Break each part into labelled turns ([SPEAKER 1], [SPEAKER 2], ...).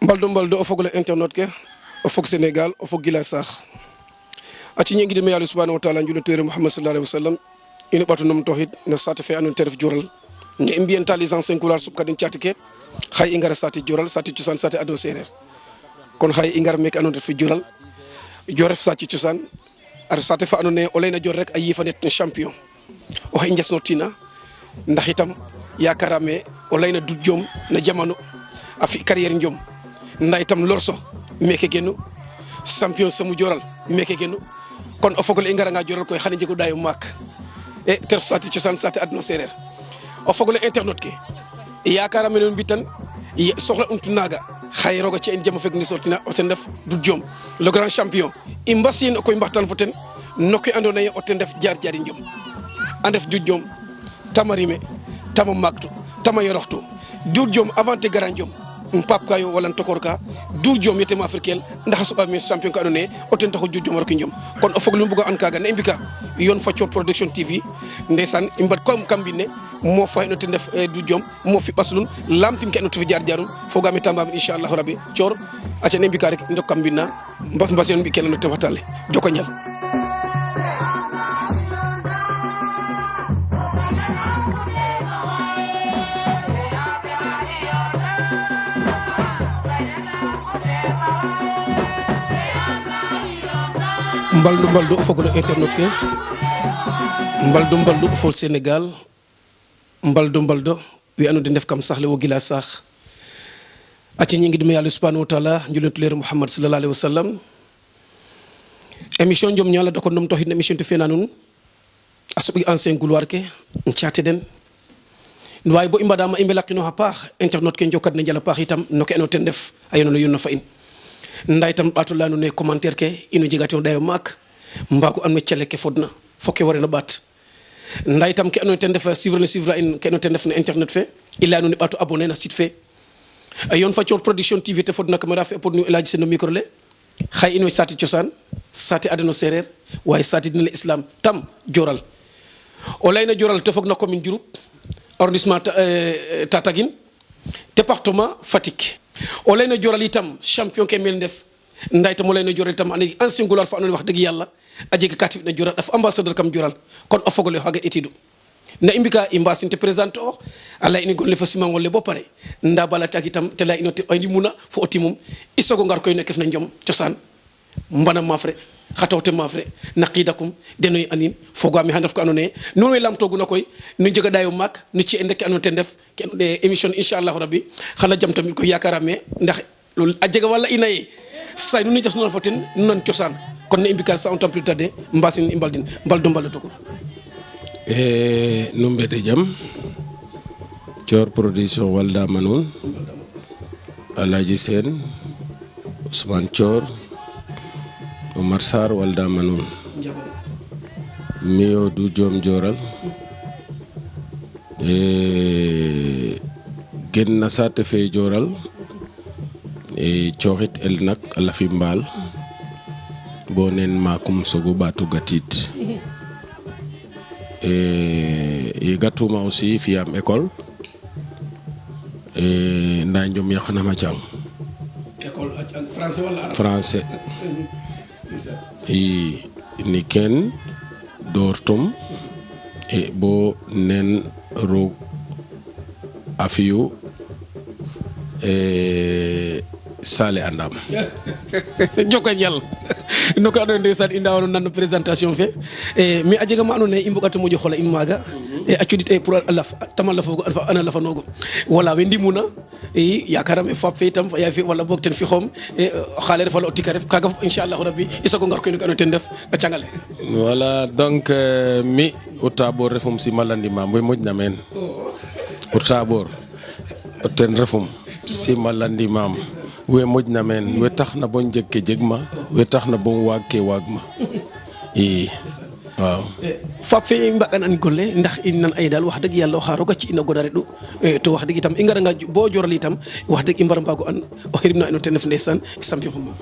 [SPEAKER 1] mbaldo o fogole internet ke o fog Sénégal o fog gila saax aci ñeŋideme Yallah subhanahu wa taala njulatere Muhammad sallallahu alayhi wa sallam ino ɓato nom toxid no saate fe ando naye te ref Dioural ne i mbiyenta les anciens couleurs suɓ kadin caati ke xaye i ngara saate Dioural saate cosaan saate ado sereer kon xaye i ngar meke ando naye ref Dioural Dior ref saate cosaan a ref saate fa ando naye o leyna Dior rek a yifanet no champion o xe i njesnotina ndax itam yakarame o leyna Doudou Diom na jamano a fi carrière njom nda itam lorso meke genu champion samu Dioral meke genu kon o fogole i ngaranga Dioral koy xane njego dayo maak e ter sati cosaan sate adno sereer o fogole internet ke yakarame no mbitan soxla umtu naga xaye roga ci en jamo fek ni sortina o ten def Doudou Diom le grand champion i mbasin koy mbaxtan fo ten noke ando naye o ten def jaar jaari njom a ndef Doudou Diom tamarime tama maktu tama yoroxtu Doudou Diom avant te gara njom pap kayo wala tokor ka Doudou Diom yetema africain ndax a soɓa me champion ka ando naye o ten taxu Doudou Diom roki njom kon o fog lu mbugo an kaga ne i mbika yoon Fathio Production TV ndeysaan i mbad comme kam mbine mo fay no ten def Doudou Diom mo fi ɓaslun lamtin ke ando te fi jaar jaarum fogame tambam inchallahu rabbi Thior aca ne mbika rek i ndok kam mbina mbasen mbi kene no ten fatale joko njal mbaldu o fogole internet ke mbaldu o fol Sénégal mbaldu wi ando de ndef kam saxle wo gila saax aci ñingidme Yallah subhanahu wa taala njulentulere Muhammad sallallahu alayhi wa sallam émission njom ñala dako nom toxid émission te fena nun a soɓi ancien gloire ke caate den waye bo i mbadama i mbelaqino xa paax internet ke njokat ne njala paax itam no ke ando ten def a yono no yonno fa in nda itam ɓato leyano ne commentaire ke ino jegati o dayo maak mbago an me cele ke fodna foke wareno ɓaat nda itam ke ando naye ten def suivre in ke ando ten def no internet fe i leyano ne ɓato abonné na site fe a yoon Fathio Production TV te fodna caméra fe pod nu Elhadji Sene no micro le xaye ino saate cosaan saate adano sereer waye saate dina le islam tam Dioral o leyna Dioral te fog na commune Diouroup arrondissement Tataguine département Fatick o leyna Dioral itam champion ke mel ndef nda itam o leyna Dioral itam ane ancien gloire fa ando naye wax dëgg yàlla a jega ka tifna Dioral daf ambassadeur kam Dioral kon o fogole xaga etidu na i mbika i mbasin te présente o a ley ini gonle fo simangol le bo pare nda bala tak itam te ley ino andi muna fo o timum i sogo ngar koy nekef na njom cosaan mbana mafre xa tawte mafre na qidakum denoy anin fogami xa ndef ko ando naye nuun way lamtoguna koy nu njega dayo maak nu ci en rek ando ten def ke émission inchallahu rabbi xana jam tamit koy yakarame ndax a jega wala ina ye say nu jas nuna fo ten nu nan cosaan kon ne i mbika sans temps plus tarder mbasin i mbaldin mbaldo togo
[SPEAKER 2] nu mbede jam Thior Production waldama nuun Elhadji Sene Ousmane Thior Omar Sarr waldama nuun miyo Doudou Diom Dioral gen na saate fe Dioral coxit el nak a lafi mbaal bo nen makum sogo ɓato gatit gatuma aussi fiyam école nda njom yaqanama jang
[SPEAKER 1] école français wala arabe
[SPEAKER 2] français ni ken dortum bo nen roog a fiyu sale andam
[SPEAKER 1] joko njal no ko ando ndeysaan i ndawano nan no présentation fe mais a jega ma ando naye i mbogata moƴo xola in maaga a cudit pour a laf tama lafogo ana lafanogo wala we ndimuna i yakaram fap fe itam ya fi wala boog ten fi xoom xaale ref wala o tika ref kaga fop inchallahu rabbi i sogo ngar koy no ke ando ten def a cangale
[SPEAKER 2] voilà donc mi o tabor refum simalandimam we moƴna meen o tabor ten refum simalandimam we moƴna meen we taxna bo jeg ke jegma we taxna bo waag ke waagma i waaw
[SPEAKER 1] fap fe i mbagan golle ndax i nan ay dal wax dëgg yàlla oxa roga ci ina goda reɗu to wax dëgg itam i ngaranga bo Dioral itam wax dëgg i mbara mbago an o xirimna ino ten ref ndeysaan champion fa maak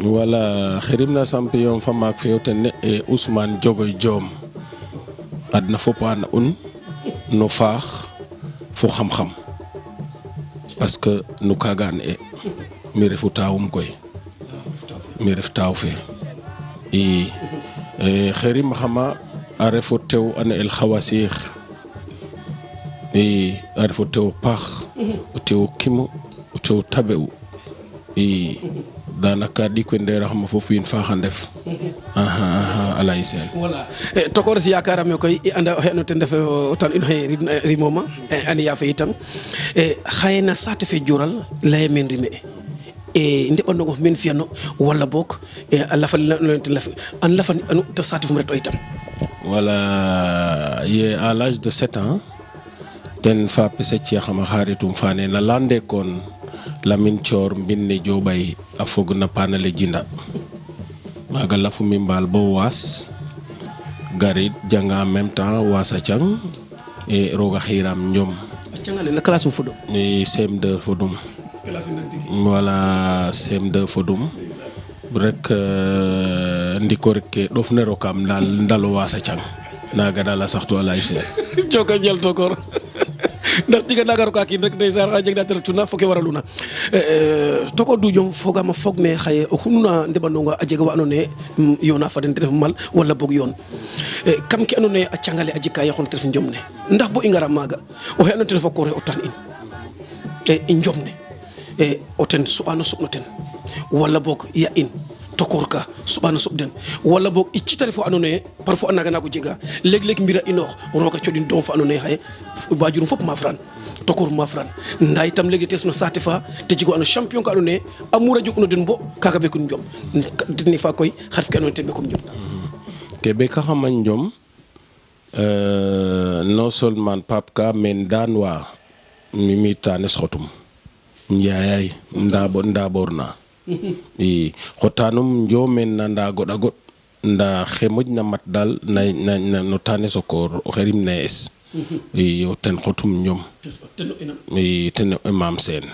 [SPEAKER 2] voilà xirimna champion fa maak fe o ten ne Ousmane Jogoy Diom adna fopa na un no faax fo xam-xam parce que nu kagaan mi refu taawum koy mi ref taaw fe i xerim xama a refo tew a ne'el Xawasiix i a refo tew paax o tew kimu o tew tabe'u i danaka ɗik we ndeeraxama fo wiin faax a ndef alay seen
[SPEAKER 1] voilà tokores yakarame koy i anda oxe ando ten ref o tan ino xe rimoma an ya fe itam xaye na saate fe Dioural leye men rime e ndeɓanongof men fiyano wala boog a lafan an lafan anu te saate fum ret o itam
[SPEAKER 2] voilà ye à l'âge de 7 ans ten fa pese ciaxama xaritum fane na lande kon Lamine Thior mbinne Diobay a fog na panale jinda maga lafumi mbaal bo waas garit janga en même temps wasa cang e roga xiram njom
[SPEAKER 1] a cangale na classe um fodum
[SPEAKER 2] ni CM2 fodum voilà CM2 fodum rek ndiko rek ke dof ne rokam ndalo wasa cang naga dala saxtu alay se
[SPEAKER 1] joka jël tokor ndax tiga naga roka kin rek ndeysaan xa jeg na teretuna fo ke waraluna toko dujom fogama fog me xaye o xununa ndeɓanonga a jega wa ando naye yona fa den te ref mal wala boog yoon kam ke ando naye a cangale a jika yaxon te ref njom ne ndax bo i ngara maaga oxe ando naye ten fokore o tan in i njom ne o ten suɓano suɓno ten wala boog ya in tokor ka suɓano suɓ den wala boog i citare fo ando naye parfois a naga nago jega leg mbira inoox roga coɗin doom fa ando naye xaye bajurum fop mafran tokor mafran nda itam legi tes no saate fa te jego ano champion ka ando naye a mura jog uno den bo kaga ɓekun njom deni fa koy xarf ke ando naye ten ɓekum njom
[SPEAKER 2] ke ɓekaxama njom non seulement Pape Ka men daan wa mimi tanes xotum njayay ndaborna i xotanum njomen na nda goɗa goɗ nda xe moƴna mat dal no tane sokor o xerim na es i o ten xotum njom i ten Mame Sene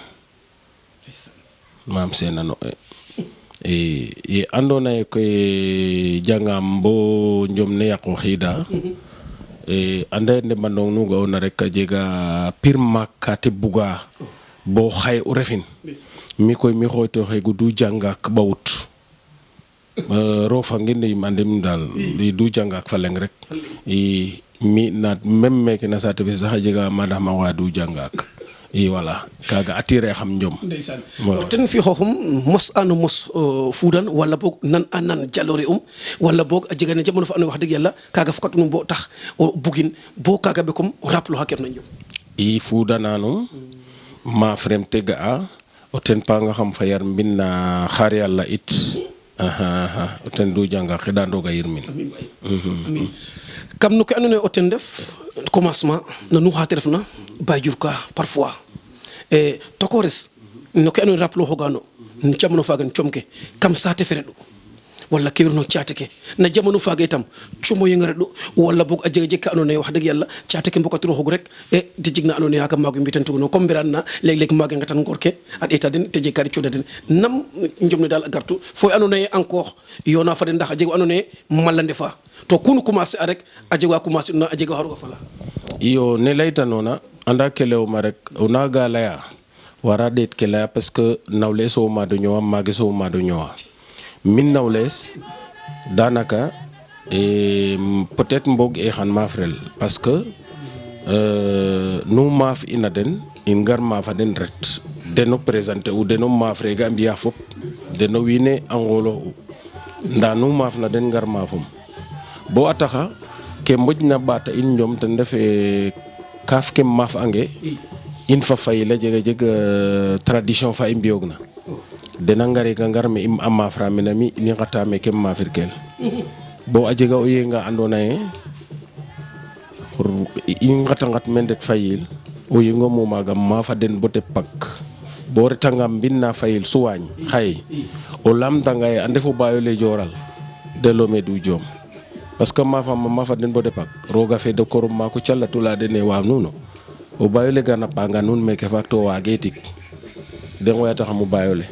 [SPEAKER 2] ano i ando naye koy jangam bo njom ne yaqo xida anda ndeɓandong nu ga'ona rek a jega pir maak ka te buga bo xaye o refin mi koy mi xooyto xegu du jangak ɓawut rofangin im andem dal du jangak fa leng rek i mi na même meke na saate fe sax a jega madaxma wa du jangak i voilà kaga attirer xam njom
[SPEAKER 1] ndeysaan ten fi xooxum mos ano mos fuudan wala boog nan a nan jaloore wala boog a jega ne jamono fa ando wax dëgg yàlla kaga fokatunum bo tax o bugin bo kaga ɓekom o raplo xa kem na njom
[SPEAKER 2] i fuudananum ma frem te ga'a o ten panga xam fa yar mbin na xaar yàlla it o ten du janga xeɗa roga yirmin
[SPEAKER 1] amin kam no ke ando naye o ten def commencement no nu xa te refna bajur ka parfois tokores no ke ando naye raplo xogano jamono faga comke kam saate fe reɗu wala kewir no caate ke na jamono faga itam cumo yenga reɗu wala boog a jega jeg ka ando naye wax dëgg yàlla caate ke mbokatiro xog rek te jeg na ando naye yaga maago mbitan tuguno comme mbiran na leg maaga ngatan ngor ke a ɗeta den te jeg ka di coda den nam njom ne dal a gartu fo ando naye encore yona fa den ndax a jeg ando naye mala ndefa to kunu commencer a rek a jega commencer na a jega xaruga fala
[SPEAKER 2] iyo ne laytanona anda ke lewuma rek o naga leya wara ɗeet ke leya parce que nawle so maado ñowa mage so maado ñowa min nawles danaka peut-être mbog e xan mafrel parce que nu maaf ina den in gar maafa den ret deno présenter u deno maaf rega mbiya fop deno wiine a ngolo u nda nu maaf na den ngar maafum bo a taxa ke moƴna ɓata in njom ten refe kaaf ke maaf ange in fa fayila jega jeg tradition fa i mbiyoog na dena ngarega ngar me a maafra mena mi ni ngata me kem maafirkel bo a jega o yenga ando naye i ngata ngat men ret fayil o yengo mo maga maafa den bo te pak bo retanga mbinna fayil suwañ xaye o lamtanga ye a ndefo bayo le joral delo me du jom parce que maafa den bo te pak roga fe de korum mako calatula den e waaw nuno o bayo le gana panga nun meke fak to waage tik den wayata xamu bayo le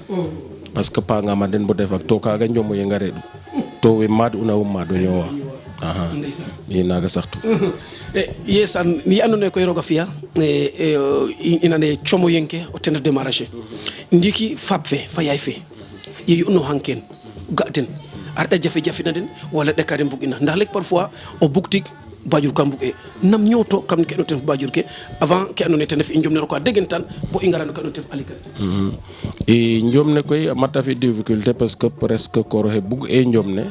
[SPEAKER 2] parce que panga ma den bo te fak to kaga njomo yenga reɗu to we maad una wo maado ñowa i naga saxtu
[SPEAKER 1] yesan ni ando naye koy roga fiya ina ne como yenke o ten démarrage ndiki fab fe fa yaay fe ye no hanken gaten arda jafe-jafe na den wala dekade bugina ndax lek parfois o bugtik bajur kam buge nam ñoto kam ke no ten bajur ke avant ke anone ten fi njom ne ko degentan bo ingarano ka no ten alikal
[SPEAKER 2] e njom ne koy mata fi difficulté parce que presque ko he bug e njom ne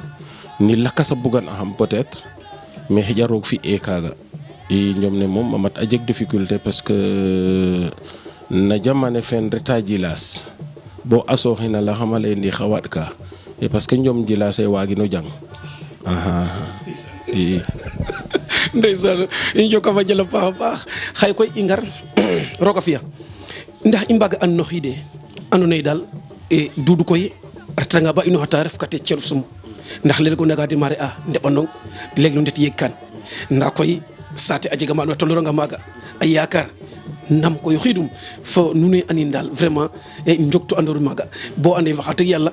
[SPEAKER 2] ni lakasa bugan aham peut-être mais hijarok fi e kaga e njom ne mom amat a jeg difficulté parce que na jamane fen reta jilas bo aso hina la xamale ndi xawat ka e parce que njom jilas e wagino jang
[SPEAKER 1] ndeysaan i joka fa jëla paax a paax xay koy i ngar roga fiya ndax i mbaga an noxiide andoona yee daal duudu koy a retanga ba inoxata ref kate celu sum ndax leeg o naga démarrer a ndeɓandong leeg no ndet yeg kan ndaa koy saate a jega ma andoona yee toloranga maaga a yaakar nam koy xiidum fo nuun anin daal vraiment njogtu andoru maaga bo ande wax dëgg yàlla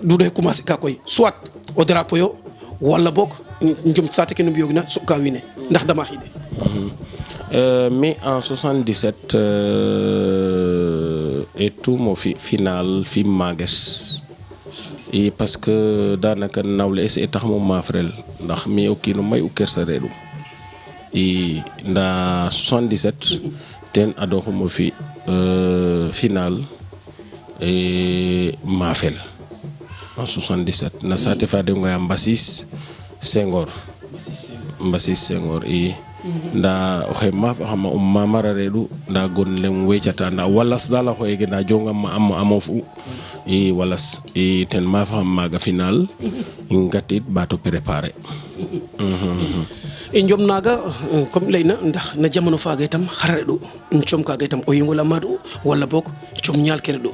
[SPEAKER 1] duudu xe commencer ka koy soit o drapeau yo wala bok njum saate ke no mbiyoogina soɓka wiin we ndax dama xiide
[SPEAKER 2] mais en 77 et tout mo fi final fi mages et parce que danaka nawle es e tax mo mafrel ndax mi o kiino may u kersa reɗum i nda 77 ten adoxumo fi final et mafel en 77 na saate fa de ngoya Mbassis Senghor i nda oxe xama mamara reɗu nda gon lem wecata nda walas dala xoyege nda jongam ma amo fu i walas i ten ma xam maga final i ngatit bato préparer
[SPEAKER 1] e njom naga comme leyna ndax na jamono faga itam xara reɗu com kaga itam o yongola maɗu wala boog com ñaal ke reɗu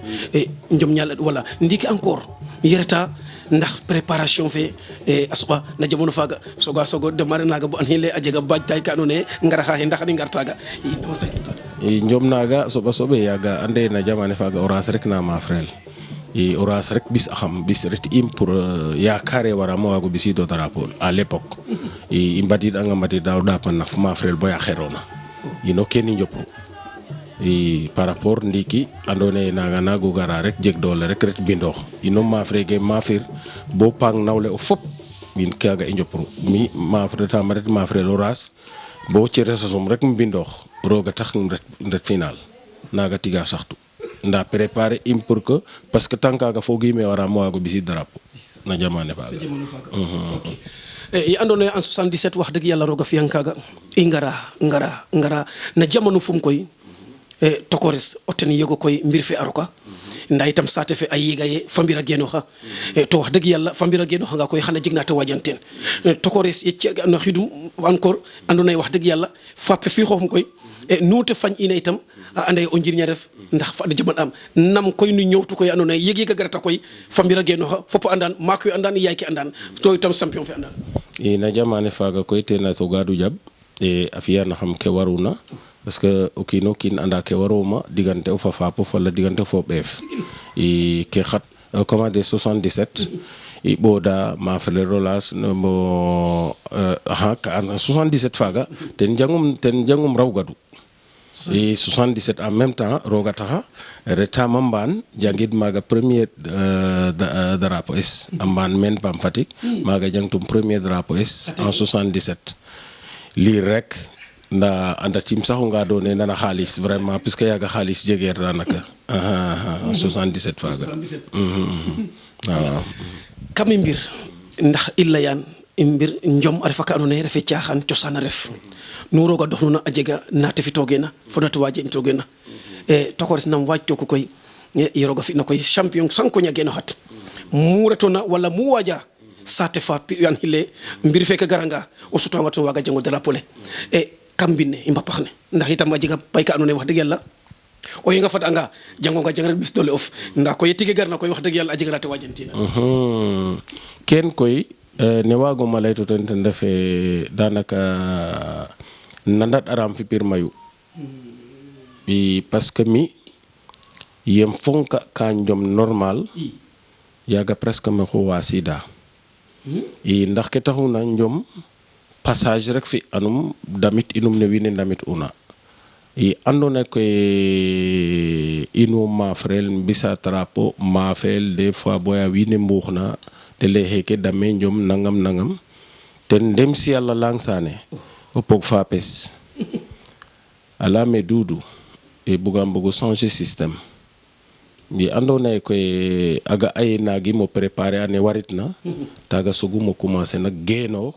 [SPEAKER 1] njom ñaal wala ndiki encore yereta ndax préparation fe a soɓa na jamono faga sogo demare naga bo an hele a jega baaj tay ka andoona yee ngara xa xe ndax ni ngar taga nama saytuta
[SPEAKER 2] i njom naga soɓa yaga ande na jamane faga o ras rek na mafrel i o ras rek bis axam bis ret im pour yakare waramo wago bisido drapeau à l'époque i mbadidanga mbadida o ɗapan naf mafrel boya xerona ino keni njopru i par rapport ndiki andone naga nago gara rek jeg dole rek ret bindox ino mafrege mafir bo pang nawle o fop min kaga i njopru mi mafre tama ret mafre lo ras bo cere sasum rek mbindox roga tax ret final naga tiga saxtu nda préparer im pour que parce que tant kaga fogime wara mo wago bisi drapeau na jamane faga
[SPEAKER 1] i andoona yee en 77 wax dëgg yàlla roga fiyan kaga i ngara na jamano fum koy tokores o ten yego koy mbir fe a roka nda itam saate fe a yega ye fambira genoxa to wax dëgg yàlla fambira genoxa nga koy xana jeg na te wajan ten tokores ye no xidum encore andoona yee wax dëgg yàlla faap fe fi xooxum koy nu te fañ ina itam a anda ye o njirña ref ndax fa jaman am nam koy nu ñëwtu koy andoona yee yeg a garata koy fambira genoxa fop andan maak we andan yaay ke andan to itam champion fe andan
[SPEAKER 2] i na jamane faga koy tena sogadu jab a fiya na xam ke waruna parce que o kiino kiin anda ke waruma digante o fa faapof wala digante fo ɓeef i ke xat commandé 77 i ɓooda mafele rolas bo 77 faga ten jangum rawgadu i 77 en même temps roga taxa retama mbaan jangid maga premier drapeau es a mbaan men pam Fatick maga jangtum premier drapeau es en 77 lii rek nda anda tim saxu nga doone nana xaalis vraiment puisque yaga xaalis jegeer danaka 77 faga waaw
[SPEAKER 1] kam i mbir ndax i leyan i mbir njom a refa ka andoona yee refe caaxaan cosaan a ref nu roga doxnuna a jega na te fitogeena fo na te wajeñtogeena tokores nam waaj toku koy ye roga fina koy champion sanko ñageno xat mu retona wala mu waja saate fa yan xile mbir feke garanga o sutwanga to waga jango drapeau le kam mbine i mbapax ne ndax itam a jega pay ka andoona yee wax dëgg yàlla o yenga fadanga jangonga jang rek bis dole of nda koy tige garna koy wax dëgg yàlla a jega na te wajantina
[SPEAKER 2] ken koy ne waaguma layto ten ten refe danaka nandat aram fi pir mayu i parce que mi yem fonka ka njom normal yaga presque me xu wasida i ndax ke taxuna njom passage rek fi anum damit inum ne wiin we ndamit una i andona koy inu mafrel mbisa trapo mafel des fois boya wine mbuxna te lay xeke dame njom nangam ten dem si yàlla langsane o pog fa pes ala me dudu e bugam bugu changer système bi andona koy aga ay nagi mo préparer ane warit na taga sogu mo commencer nak geno